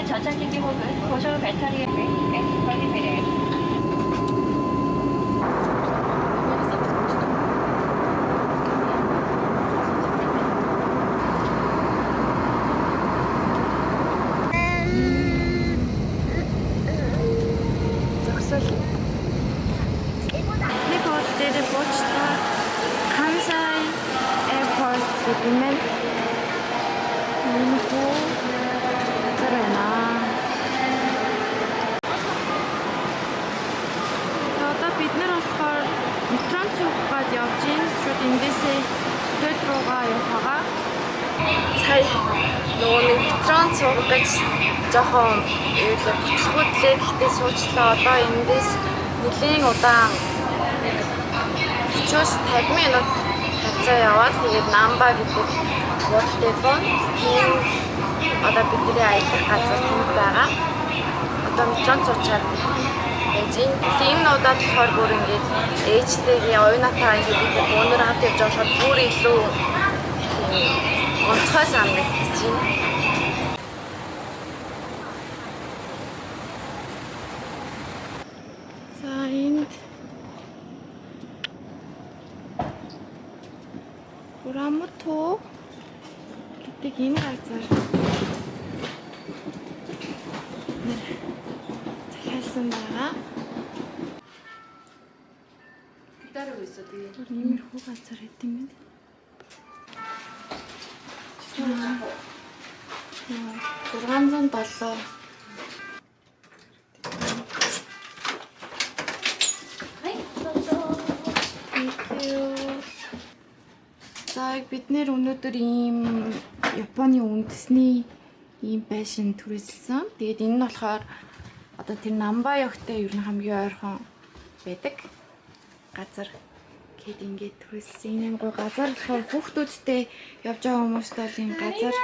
자동차 전자기기 혹은 보조 배터리의 걸립니다. Зогсоол. Нэг бол дээр буучлаа. Kansai Airport гэдэг юм байна. Иймэрхүү газар байна. За, одоо бид нар болохоор метрон суух гээд явж байна. Шууд эндээсээ хөтөл руугаа явах байгаа. Сая нөгөө нэг метрон суух гэж жоохон юу л бутлахудлээ, гэхдээ суучлаа. Одоо эндээс нэлээн удаан, нэг 40-оос 50 минут хавцаа яваад, тэгээд Намба гэдэг буудал депо. Тийм, одоо бидний аялах газар тэнд байгаа. Одоо метрон суучаад байж байна. Тийм удаад болохоор бүр ингээд ээжтэйгээ, оюунатаа ингээд бид бөөнөр хамт явж болохоор бүр илүү тийм онцгой санагдаж байна. За, энд Курамото гэдэг энэ газар нэр захиалсан байгаа. 기다리고 있어 뒤에. Бүр иймэрхүү газар байт юм байна. За, 607. Thank you. За, яг бид нэр өнөөдөр ийм Японы үндэсний ийм байшин түрээсэлсэн. Тэгээд энэ нь болохоор одоо тэр Намбаёктэй ер нь хамгийн ойрхон байдаг газар гээд ингээд түрээсэлсэн. Энэ амар гоё газар болохоор хүүхдүүдтэй явж байгаа хүмүүст бол ийм газар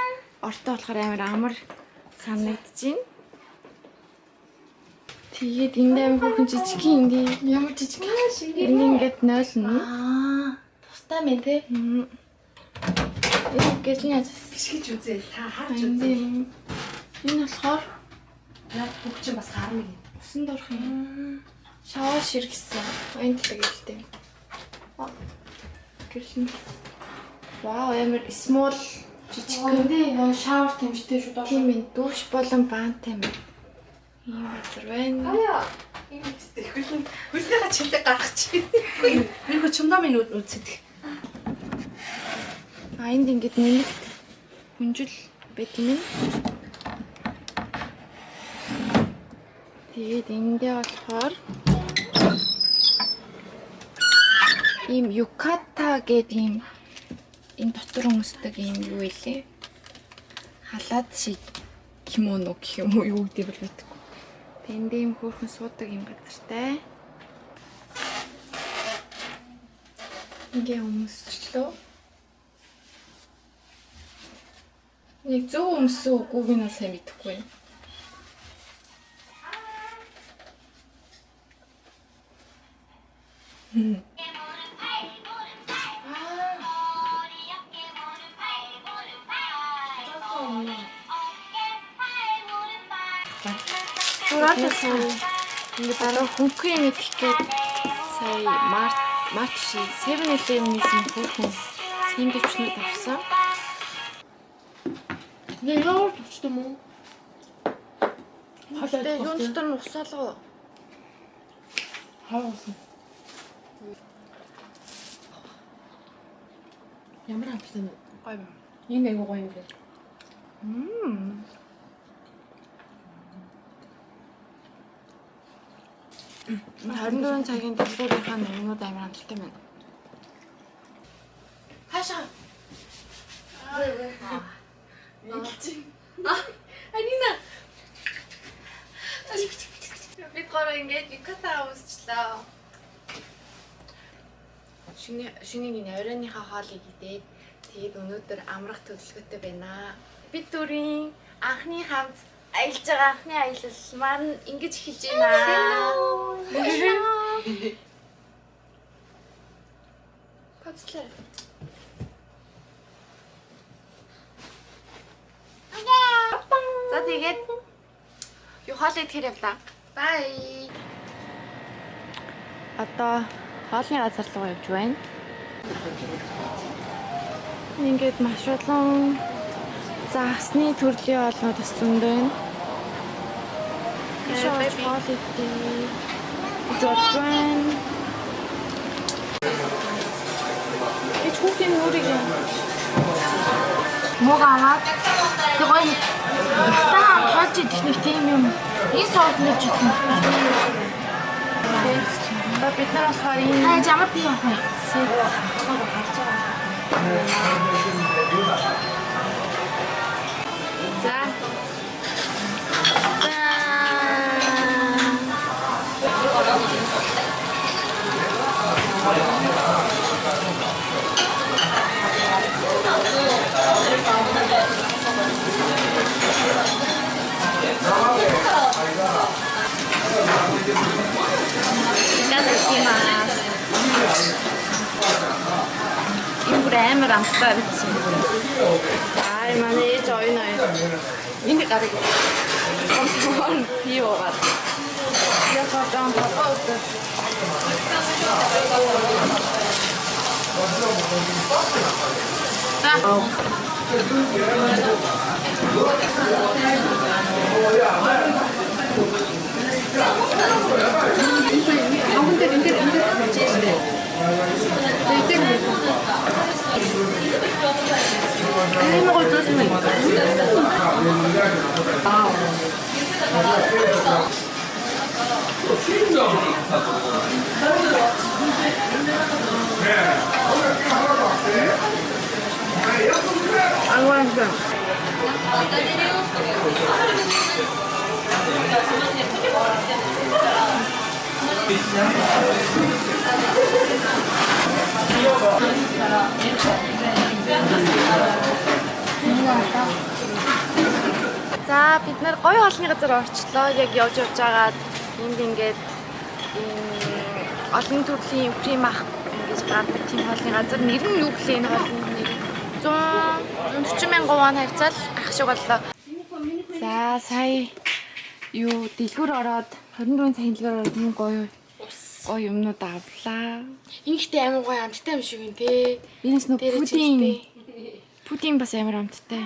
ортой болохоор амар амар санагдаж байна. Тэгээд энд амар хүүхэн жижигхэн, ингээ ямар жижиг энд ингээд нойлно. Аа, тустай мэн тэ. Энэ гэрлийн яаж Бишгэж үзээ. Та харж энд үзээ. юм. Энэ болохоор Наад бүх чинь бас харна юм. усанд орох юм. Шаваа шир гэсэн. Энэ талаг гэрэлтэй. Аа. Гэрлийн. Вау, амар small, жижиг. Эндээ шавар тэмжтэй шүү доо. Тийм ээ, дүүш болон баантай юм. Ийм газар байна. Аяа. Энэ ихтэй хөлн хөлнийхээ чилэг гаргачих. Нэг хөө чимдаа минь үзэд. А, энд ингээд нэмэлт хүнжил байт юм. Тэгээд эндээ болохоор ийм юката гэдэг ийм энэ дотор өмсдөг ийм юу илээ. Халаад шиг кимоно гэх юм уу, юу гэдэг бол мэдэхгүй. Тэгээд эндээ ийм хөөрхөн суудаг юм газартай. Ингээ өмсчлөө. Нэг зөв өмссөн үгүйг нь бол сайн мэдэхгүй байна. Дураад ингээд дараа хөнгөн юм идэх гээд сая март март ши 7-Eleven-ээс юм хөөрхөн сэндвичнүүд авсан. Нэ яар төвчтэй мөн. Тэгээ юун дотор нь усаалгаа. Хаваасан. Ямар амттай вэ? Гоё юм. Энэ айгуу гоё юм байна. Мм. 24 цагийн дэлгүүрийнхаа номнууд амар амттай байна. Хаашаа. Арина. Бид гурав ингээд юката өмсчлээ. Шүний шүний энэ оройныхаа хоолыг идээд, тэгээд өнөөдөр амрах төлөвлөгөөтэй байна. Бид дөрийн анхны хамт аялж байгаа анхны аялал маань ингэж эхэлж байна. Коцлээ. За, тэгээд Би хоол идэхээр явлаа. Bye. Одоо хоолны газар руу явж байна. Ингээд маш олон загасны төрлийн хоолнууд бас зөндөө байна. Шоуч хоол идээ. Гэж бодож байна. Эч хүүхдийн нүрийг юм. Мууг аваад тэг гоё стаа тоолж идэх нэг тийм юм. Энэ соус нэрж идэх юм. Одоо бид нар болохоор энэ Аа ямар би явах вэ? Set За. За. いただきます。Энэ бүр амар амттай байсан. Аа, манай ээж оюун оюун. Энд гарыг. Гомдгоор бий уугаад. Яг одоо толгой өвдөж. За. 해먹을 조심해. 안 맛있어. За, бид нар гоё хоолны газар орчлоо. Яг явж явж байгаад энд ингээд ийм олон төрлийн үхрийн мах ингэж гардаг тийм хоолны газар. Нэр нь юу гэлээ, энэ хоолны нэр? 100 140 мянган вон хавьцаал гарах шиг боллоо. За, сая юу дэлгүүр ороод, 24 цагийн дэлгүүр ороод юм гоё гоё юмнууд авлаа. Ингэхдээ амар гоё амттай юм шиг юм те. Энэс нөө Дээрээ пудинг чипстэй. пудинг бас амар амттай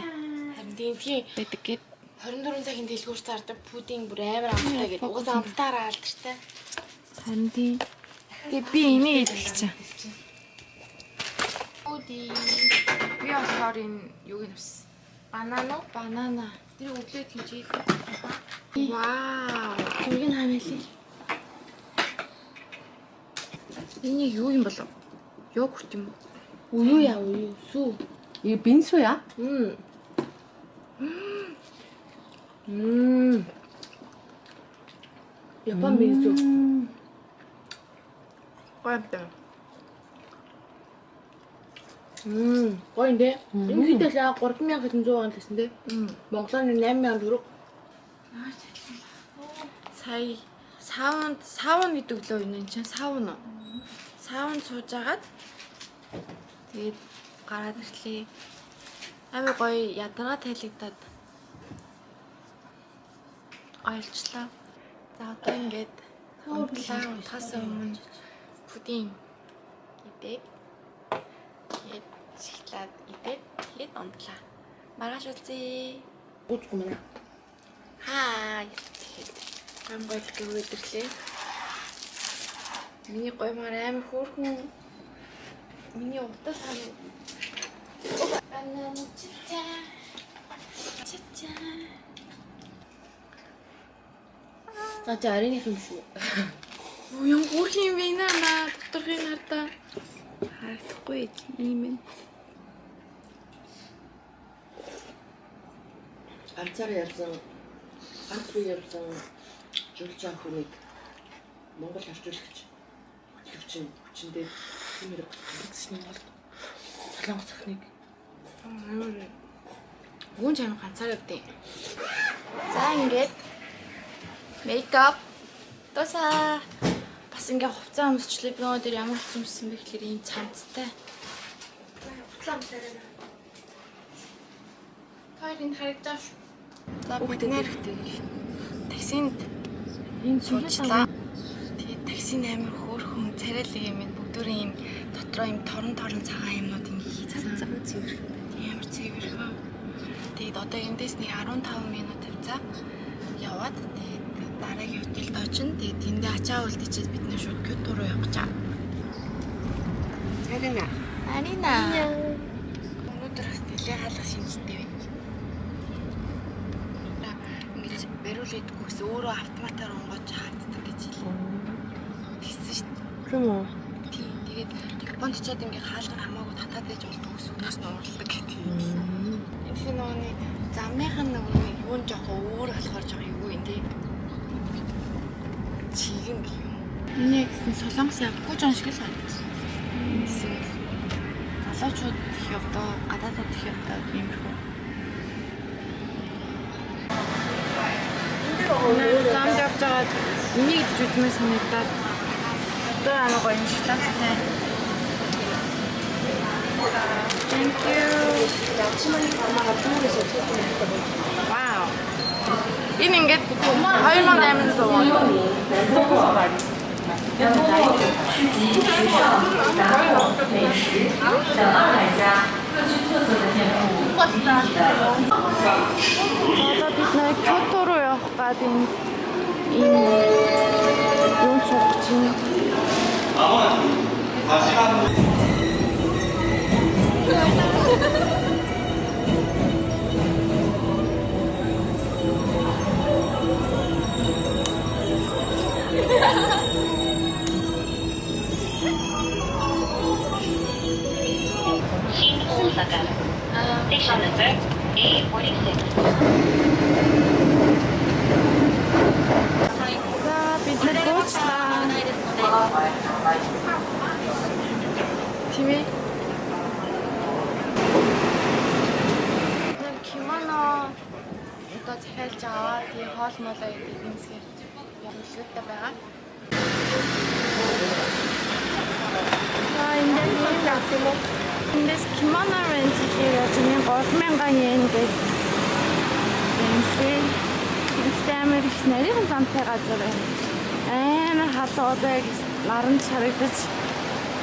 Харин тийм тийм байдаг гээд. 24 цагийн дэлгүүр зардаг пудинг бүр амар амттай гэдэг. Угаасаа амттайраа алдартай. Харин тийм. Тэгээ би энийг идэх чинь. Пудинг. Би болохоор энэ юуг нь авсан? Банан уу? Банана. Тэр өглөө тэмжээ. Вау. Зүрийг хамаалээ. Энийг юу юм болов? Йогурт юм уу? 우유야 우유. 수. 이게 민수야? 음. 음. 약간 민수. Гоё. гоён데. Энэ хэдэлээ 3100 вон гэсэн дээ. Монголоор 8000 төгрөг. Сая саунд саун гэдэг лөө энэ чинь саун уу? Саунд сууж агаад тэгээд гараад ирлээ. Амар гоё ядаргаа тайлагдаад ойлчлаа. За, одоо ингээд унтлаа. Унтахаас өмнө пудинг идээд, тэгээд шоколад идээд, тэгээд унтлаа. Маргааш уулзъя. Гүцгүй мэнэ. Хаа. Тэгээд гам гоё гэвээд ирлээ. Миний гоймоор амар хөөрхөн. Миний утас хам. Банана чича. Чича. За, чи арийн юм шүү. Юу юм хөөрхөн юм бэ наа, доторхыг хардаа. Харагдахгүй юм ээ. Ганцаар явсан, ганц бие явсан жуулчаа хүнийг Монгол орчуулагч хөтлөгч нь хүчэндээ тийм хэрэг Гэсэн Монгол Солонгос охиныг. Амар. Гүн чам ганцаар явдیں۔ За, ингээд makeup тосаа бас ингээ хувцас өмсчлээ. Би өнөөдөр ямар хувцас өмссөн бэ гэхлээр ийм цамцтай. Тоор энэ харагдаж шүү. За, бид нэр такси Таксинд Энэ суучлаа. Тэгээд таксин амар хөөрхөн царайлаг юм энэ бүгдөрийн юм дотроо юм торон торон цагаан юмнууд ингэ хийцэн. Цэвэрхэн байна. Амар цэвэрхэн. Тэгээд одоо эндээс нэг 15 минут хавцаа яваад тэгээд дараагийн хотелд очино. Тэгээд тэндээ ачаа үлдээчихэд бид нэр шууд Кёото руу явах гэж байгаа. Арина. Арина. Өнөөдөр бас нэлээ халах шинжтэй байна. Ингэж бариулээдгүй гэсэн өөрөө автоматар онгоож хаагддаг гэж хэлээ. Тэгсэн шүү дээ. Тийм үү? Тийм. Тэгээд Японд очиад ингээ хаалга нь хамаагүй татаад ээж болдог гэсэн хүмүүс нь уурладаг гэдэг. Тэгэхээр нөгөө нэг замынх нь нөгөө нэг юу нь жоохон өөр болохоор жоохон юу юм те. Чиг нь гэх юм. Миний гэсэн Солонгос явдаггүй жон шиг л харагдсан. Эсвэл залуучууд их явдаа, гадаадууд их явдаа иймэрхүү. Замд явж байгаад энийг идэж үзмээр санагдаад одоо амар гоё юм шиг лацтай. Thank you. Wow. Энэ ингээд 2800 вон. Одоо бид нэр Кёото руу явах гад энэ ийм юун суух гэж байна. Shin Osaka. Station number A46. За бид нэр гүйчлээ. Тийм ээ. Нэг кимоно одоо захиалж аваад тий хоол молоо идэх юмсгээр төлөвлөлттэй байгаа. За энэ дээр эндээс кимоно rent хийхээр яаж нэг 3000 йен гэдэг юм лээ. Ихтэй амар их нарийнхан замтай газар байна. Амар халуун одоо яг наранд шарагдаж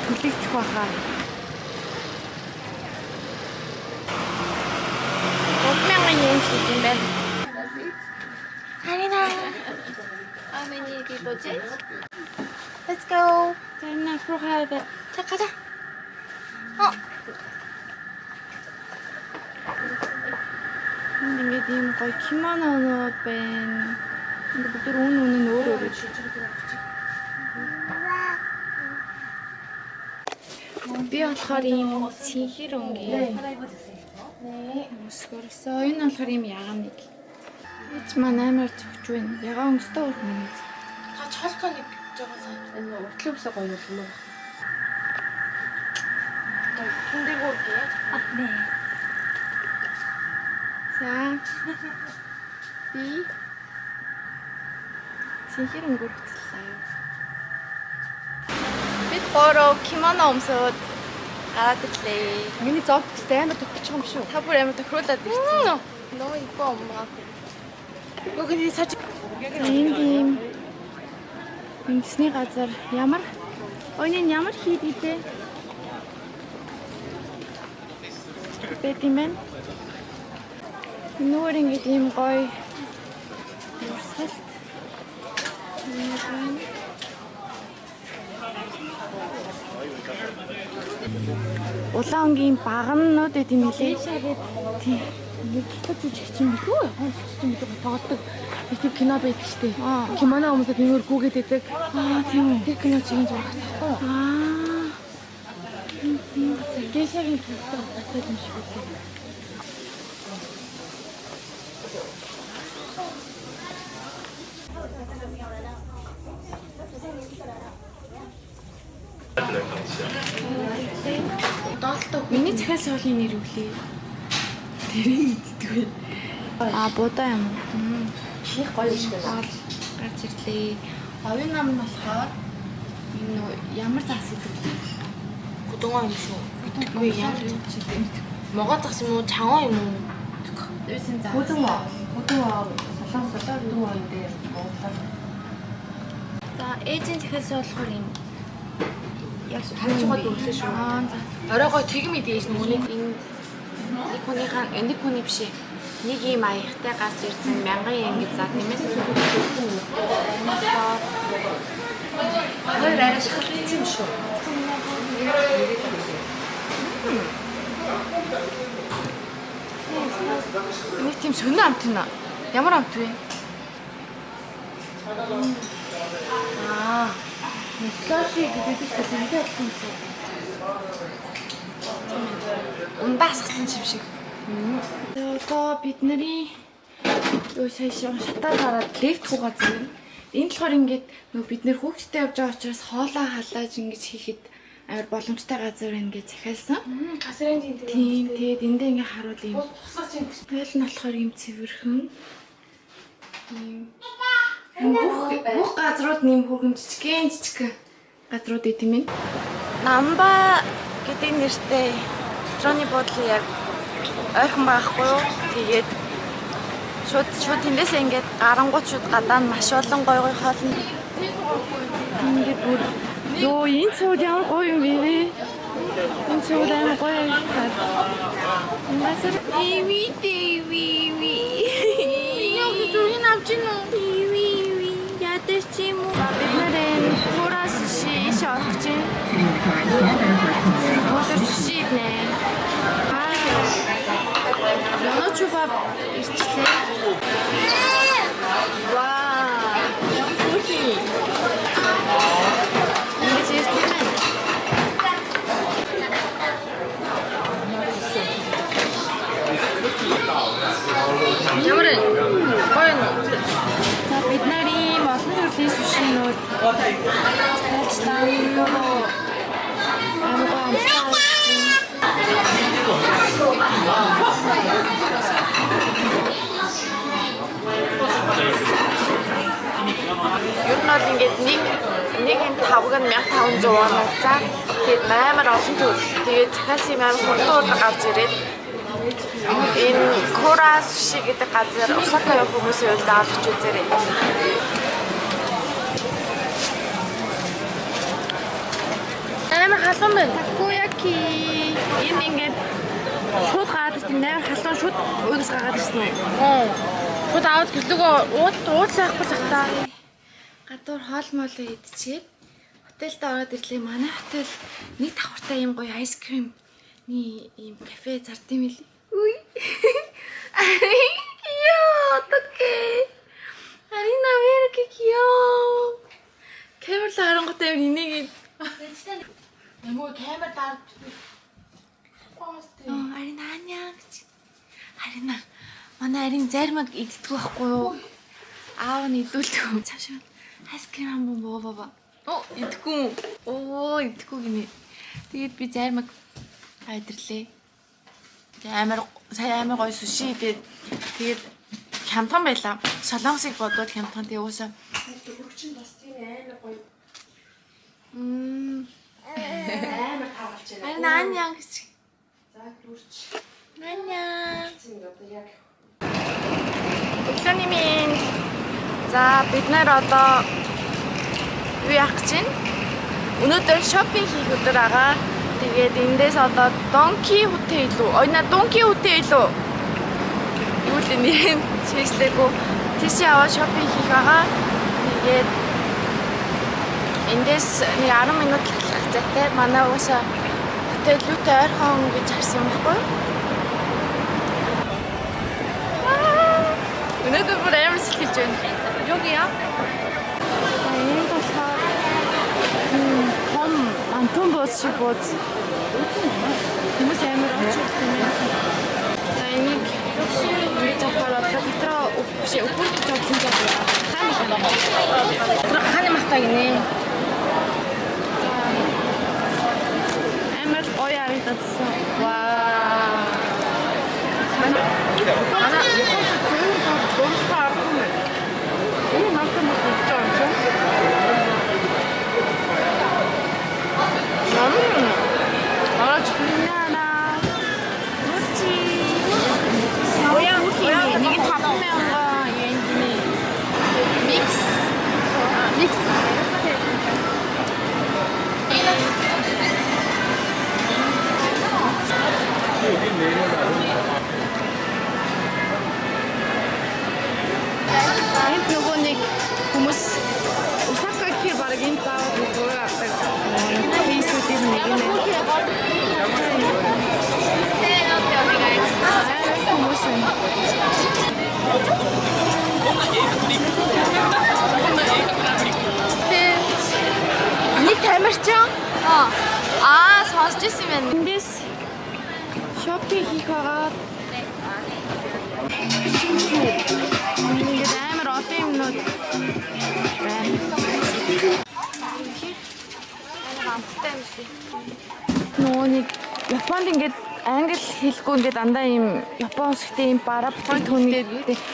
түлэгдэх байхаа. 3000 йен хийх юм байна. Харина. How many people change? Let's go. За энэ руу хаа. 자, 가자. 어. Энд ингээд ийм гоё кимононууд байна. Ингээд бүгд үн үн нь өөр өөр гэж. Би болохоор ийм цэнхэр өнгийн 네. Өмсгөрсөө. Энэ болохоор ийм ягаан нэг. Эч маань амар зөгч байна. Ягаан өнгөстэй өрх юм. 다 철저히 저거 사. Энэ уртлын үсэг гоё юм уу? 돈 들고 올게요. За. Би цэнхэр өнгөөр хөтлөө. Бид гурав кимоно өмсөөд гараад ирлээ. Миний зов гэстэй амар төгчих юм шүү. Та бүр амар тохируулаад ирсэн. 너무 이뻐 엄마. 여기 사진. За энд ийм үндэсний газар ямар Ойн ямар хийд гэлээ? Бэт юм байна. Нүүр ингээд ийм гоё урсгалт юм байна. Улаан өнгийн баганууд байт юм лээ. Тийм. Нэг хятад жүжигч юм билүү? Япон жүжигч юм билүү тоглодог. Нэг тийм кино байдаг штэ. Аа. Кимоно өмсөд нэмэр гүгээд байдаг. Аа тийм үү. Тэр кино чигийн зураг байхгүй юу? Аа. Тийм газар. Гейшагийн кинотой холбоотой юм шиг үлээ. Миний захиал суулын нэр үлээ. Тэрийг мэддэггүй. Аа, будаа юм уу? Их гоё юм шиг байна. Бол гарч ирлээ. Оюун нам нь болохоор энэ нөө ямар зас гэдэг вэ? 고등어 юм шүү. Үгүй ямар зас гэдэг. 뭐가 탔으면 장어 юм уу? Үйсэн зас. Бүдүүн бүдүүн Солонгос дүү хоёр дээр буудлаа. За ээжийн захиалсан болохоор юм яг Харж байгаа дүрлээ шүү. Аа за. Оройгоо тэгм идэж нөгөөний Энэ нэг хүнийхээ нэг хүний биш ээ. Нэг ийм аягтай гарч ирсэн 1000 yen гэж заа тийм ээ. хоёр арай шахалтсан юм шүү. Нэг тийм сонин амт нэ. Ямар амт вэ? Аа. Слаши гэж үзэж тэнтэй адилхан юм шүү. Ундаа асгасан юм шиг. Одоо бид нарын юу сая шатаа гараад лифт хуугаа зүүн. Энэ болохоор ингээд нөгөө бид нэр хүүхдтэй явж байгаа учраас хоолоо халааж ингэж хийхэд амар боломжтой газар байна гэж захиалсан. Касрын тийм Тийм, тэгээд эндээ ингээ харуул юм. Туслаач юм. Хойл нь болохоор юм цэвэрхэн. Тийм. Бүх бүх газрууд нэм хөргөн жижигэн жижигэн газрууд идэм юм. Намба гэдэг нэртэй метроны буудлын яг ойрхон байхгүй юу? Тэгээд шууд шууд тэндээсээ ингээд гарангуут шууд гадаа нь маш олон гой гой хоолно. Ингээд бүр ёо энэ цууд ямар гоё юм бэ? Энэ цууд амар гоё юм. Масар иви диви ви. Яг зүрхийг авч гин үү? Иви иви. Ядаж чи юм уу? Бид нар энэ Кура суши иш орох гэж байна. Өнөөдөр суши иднэ. 연어초밥 ирчлээ. Ваа. Хүрхий. Ингэж ирсэн байна. Ямар вэ? Гоё юм. За бид нар ийм олон төрлийн сушинууд захиалчлаа. Нөгөө амар гоё амттай харагдсан. Ер нь бол ингээд нэг нэг юм тавг нь 1500 вон хугацаа. Тэгээд амар олон төрөл. Тэгээд захиалсан юм амар хурдан хурдан гарч ирээд энэ Кура суши гэдэг газар Осака явах хүмүүсийн хувьд заавал очиж үзээрэй. Амар халуун байна. Такояки. Энэ ингээд шууд гараад ирсэн амар халуун шууд уйгс гараад ирсэн үү? Оо. Шууд аваад гэлээгөө уул уудлахгүй л та. Гадуур хоол моолоо идчихээд хотелд ороод ирлээ. Манай хотел нэг давхартай ийм гоё ice cream-ний ийм кафе зард юм лээ. Үгүй. 귀여워. 어떡해. 아리나 왜 이렇게 귀여워. камер л харангуйтай амар инээгээд. Нөгөө камер дарж 어, 아리나 안녕 гэж. Арина манай Арин заримаг иддэг байхгүй юу? Аав нь идүүлдэг. Цааш айскрим 한번 먹어봐봐. 어, идэхгүй. Оо, идэхгүй гинэ. Тэгээд би заримаг айдрлээ. Тэгээ амар сая амар гоё суши идээд тэгээд хямдхан байлаа. Солонгосыг бодвол хямдхан тэгээ уусаа. Дөрвөгч нь бас тийм амар гоё. Мм. Амар тааралж байна. Арина 안녕 гэж. За дүүрч. 안녕. Тийм одоо яг Өглөөний минь. За бид нар одоо юу яах гэж байна? Өнөөдөр шопинг хийх өдөр байгаа. Тэгээд эндээс одоо Донки Хотел үү? Ойна Донки Хотел үү? Юу л нэр нь чийслээгүй. Тийш яваа шопинг хийх байгаа. Тэгээд эндээс нэг 10 минут л алхах зайтай. Манай угаасаа хотел юутай ойрхон гэж харсан юм баггүй юу? Өнөөдөр бүр амар сэтгэж байна. Юугийа? За энд болохоор том антон бууз шиг бууз. Хүмүүс амар очиж юм байна. За энийг ингэж авахаар одоо дотроо биш өвхөр гэж бодсон чинь хаана юм бэ? Тэр хааны махта гинэ. За амар гоё харагдсан. Вау. Манай дуртай арга юм. Энэ махта мах гэж байгаа юм чи. 알아 우리나라 그렇지. 뭐야, 이게 다 분명한 얘기네. Нөгөө нэг хүмүүс Осака гэхээр бараг энэ заавал нэг зураг авдаг. Кейсүүдийн нэг нь. Амар хүмүүс байна. Нэг тамирчин. Аа. Аа, сонсч ирсэн юм байна. Эндээс шопинг хийх байгаа. Ингээд амар олон юмнууд байна. Амттай юм шиг. Нөгөө нэг Японд ингээд англи хэлгүй ингээд дандаа ийм Япон усгтэй ийм бараа бүтээгдэхүүнийг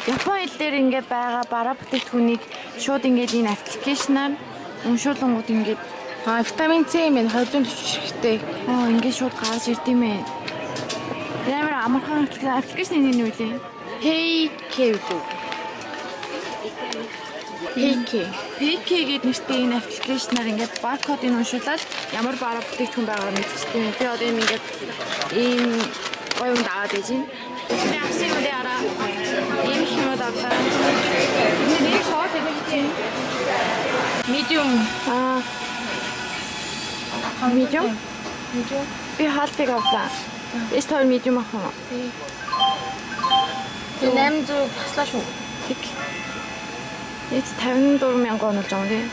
Япон хэл дээр ингээд байгаа бараа бүтээгдэхүүнийг шууд ингээд энэ application аар уншуулангууд ингээд А витамин С юм байна 240 хэрэгтэй. аа ингээд шууд гарч ирд юм ээ. Амар амархан application нэг нь үлээ. Hey K үү? Hey K. PK гээд нэртэй энэ application аар ингээд баркодыг уншуулаад ямар бараа бүтээгдэхүүн байгааг мэдчихдэг юм. Би одоо ийм ингээд ийм гоё юм даваад байж байна. Би авсан юм дээр араа ийм их юмуд авлаа. Энэ нэг хоол юм чинь. Medium. Аа. Medium? Medium. Би хаалтыг авлаа. Эс хоёр medium авах юм уу? 800 таслаа шүү. Тэг. Эц 54 мянган он болж байгаа юм тий.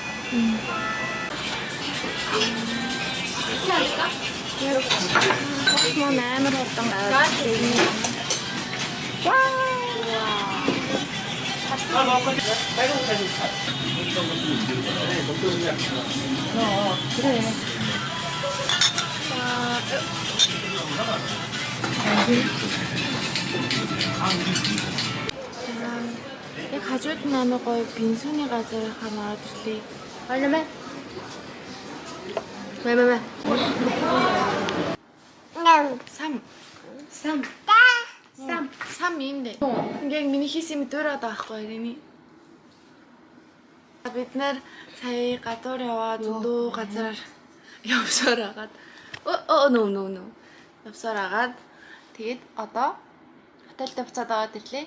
Мөн амар хурдан гараад ирнэ. Вау! Яг хажууд нь амар гоё бензиний газар хам ороод ирлээ. Баярлалаа. Мэ мэ мэ. Сам. Сам. Сам. Сам юм дээ. Ингээ миний хийсэн юм дуурайд байгаа байхгүй юу? Бид нэр сая гадуур яваа зөндөө газар явсаар агаад өө нөө нөө нөө явсаар агаад тэгээд одоо хотелд буцаад аваад ирлээ.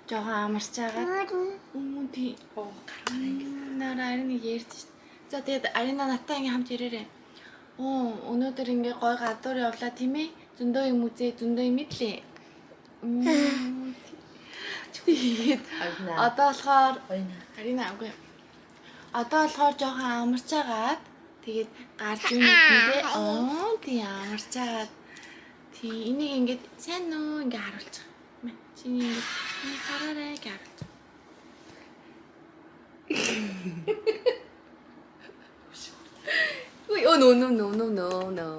Жохон амарч агаад өмнө тий оо гармаар ингэ нараа арина ярьж шít. За тэгээд арина надтай ингэ хамт ирээрэй. Оо өнөөдөр ингээ гой гадуур явлаа тийм ээ. Зөндөө юм үзээ, зөндөө юм мэдлээ. Тэгээд одоо болохоор Арина үгүй. Одоо болохоор жоохон амарч агаад тэгээд гарч юм идэнтэй. Аа тий амарч агаад тий энийг ингээд сайн уу ингээ харуулчих. Мэ чиний ингээд энийг хараарай гэж харуулчих. Үй, oh no no no no no no.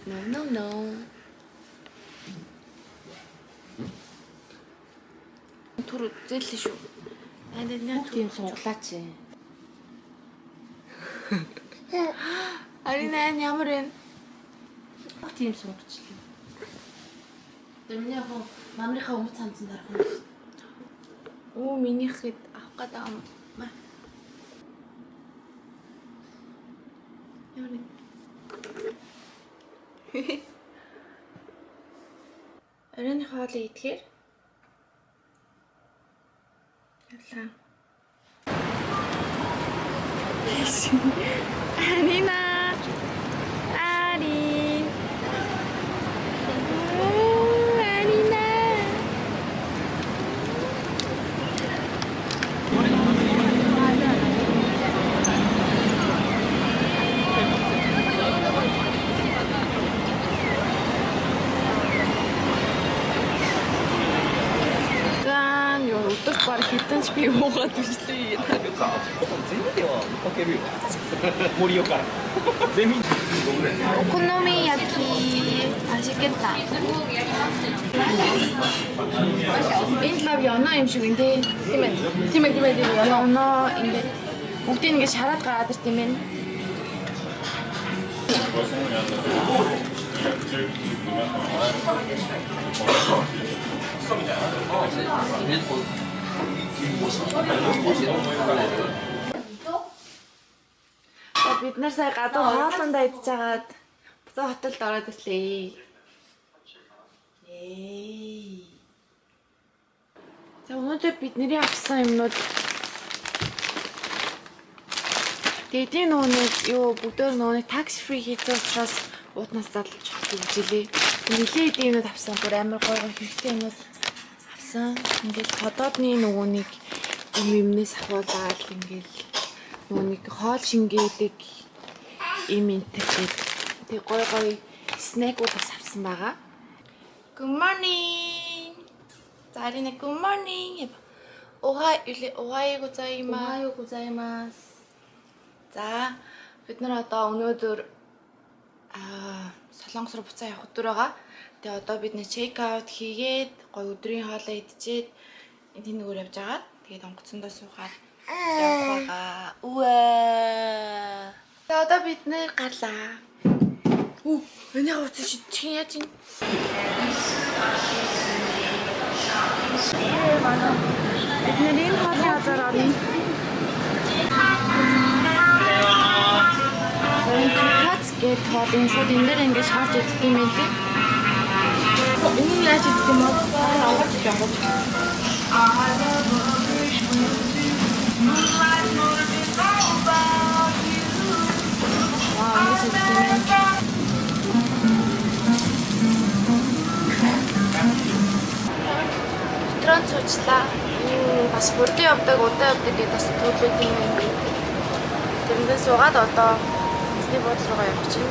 No no no. Түр зээлээ шүү. Аа нэ Тийм сунглаач. Арина энэ ямар вэ? Тийм сунгацлаа. Тэр миний яг мамрынхаа өмд цамцсан дарах юм байна. Оо минийх хэд авах гээд байгаа юм. Маа. Ямар вэ? Оройн хоолыг идэхээр яллаа. Арина. Ари. Оо, Арина. Ган ёо өдөр баг хэдэн ч би уугаад бичлээ. 全では見かけるよ盛岡ゼミ 오코노미야키 맛있겠다. Энэ лав 연어 юм шиг энэ тий. Тийм ээ. Тийм ээ, тийм ээ, тийм ээ. 연어 ингээд бүгдийг ингээд шараад гараад ирт юм байна. За, Бид нар сая гадуур хоолундаа идэж хагаад буцаа хотелд ороод ирлээ. За, өнөөдөр бидний авсан юмнууд. Тэгээд энэ нөгөө нэг юу бүгдөө нөгөө нэг tax free хийсэн учраас ууднаас задлж авах гэж хэлээ. Нилээ эдийн юмнууд авсан. Бүр амар гоё гоё хэрэгтэй юмнууд авсан. Ингээл тодоодны нөгөө нэг юм юмнээс ахуулаад ингээл нөгөө нэг хоол шингээдэг юм энтер гээд тэг гоё гоё snack ууд бас авсан байгаа. Good morning. За, Арина, good morning. おはおはようございます. おはようございます. За, бид нар одоо өнөөдөр Солонгос руу буцаа явах өдөр байгаа. Тэгээ одоо бид нэ check out хийгээд гоё өдрийн хоолоо идчихэд энэ тэнүүгээр явж байгаа. Тэгээд онгоцондоо суухаар явах байгаа. Үээ. Тэгээ одоо бид нэр гарлаа. Үу, миний хувцас чи чи яаж юм? Бид нэр энэ хоолны газар орно. За, энэ Кац гээд хоол энэ шууд энэ дээр ингэж харж идэх юм байна лээ. Энэ нь яаж идэх юм бэ? Онгоц идэх, онгоц. Вау, ингэж идэх юм байна. Метронд суучлаа. Энэ бас хурдан явдаг, удаан явдаг гэдэг бас төрлүүд юм байна. Тэрэндээ суугаад одоо эзний буудлын руугаа явах чинь.